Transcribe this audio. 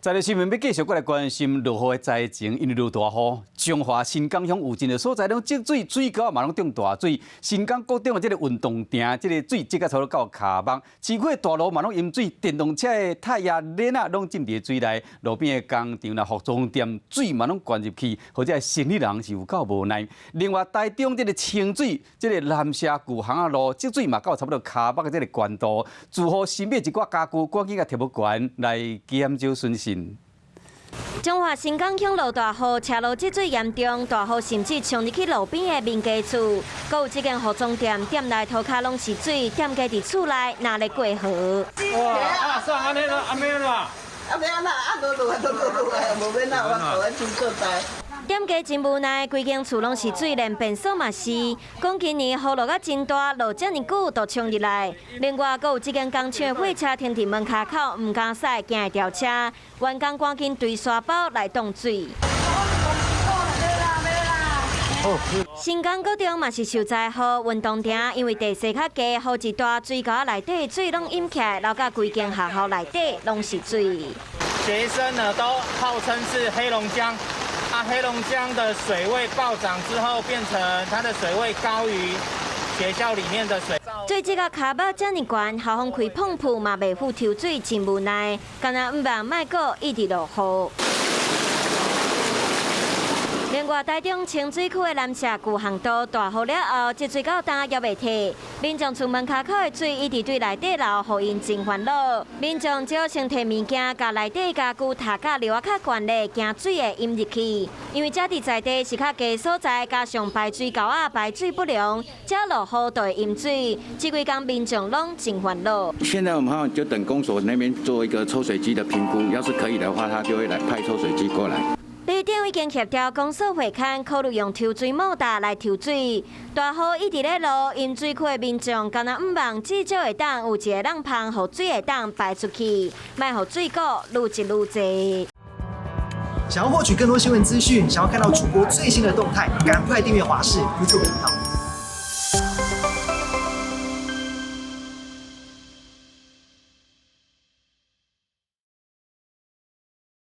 在日新聞欲繼續過來關心落雨的災情，因為落大雨，彰化新港鄉有真濟所在攏積水，水溝嘛攏漲大水。新港國中的這个運動場，這个水積甲差不多到跤目，市區的大路嘛攏淹水，電動車的胎仔輪仔攏浸佇水內，路邊的工廠啦、服裝店水嘛攏灌入去，予這个生理人是有夠無奈。另外，台中這个清水，這个南社舊巷仔路積水嘛到差不多跤目的這个懸度，住戶新買一寡家具，趕緊共提無懸來減少損失。彰化新港鄉落大雨，車路積水嚴重，大雨甚至沖入去路邊的民家厝，閣有這間服裝店，店內塗跤攏是水，店家佇厝內若咧過河。哇！啊，算按呢啦，按呢啦。啊，欲按怎？啊，落落啊，都落落啊，無欲哪，我我真做代。店家真無奈，規間厝攏是水，連便所嘛是。講今年雨落甲真大，落遮爾久都沖入來。另外，閣有這間工廠的貨車停佇門跤口，毋敢駛，驚會掉車。員工趕緊提沙包來擋水。新港國中嘛是受災雨，運動場因為地勢較低，雨一大，水溝內底水攏淹起來，流甲規間學校內底攏是水。學生呢都號稱是黑龍江。啊，黑龍江的水位暴漲之後，變成它的水位高於學校裡面的水。水這個跤目遮爾懸，校方開泵浦嘛袂赴抽水，真無奈。敢若毋望莫閣一直落雨。另外，台中清水區的南社舊巷道大雨了後，積水到今猶未退，民眾厝門跤口的水一直對內底流，予𪜶真煩惱。民眾只好先提物件，共內底家具疊甲樓仔較懸咧，驚水會淹入去。因為這佇在地是較低所在，加上排水溝仔排水不良，這落雨就會淹水。這幾工民眾攏真煩惱。現在我們就等公所那邊做一個抽水機的評估，要是可以的話，他就會來派抽水機過來。里長已經協調公所會勘，考慮用抽水莫達來抽水。大雨一直咧落，淹水區的民眾敢若毋望至少會當有一个籠芳，予水會當排出去，莫予水閣愈積愈濟。想要獲取更多新聞資訊，想要看到主播最新的動態，趕快訂閱華視 YouTube 頻道。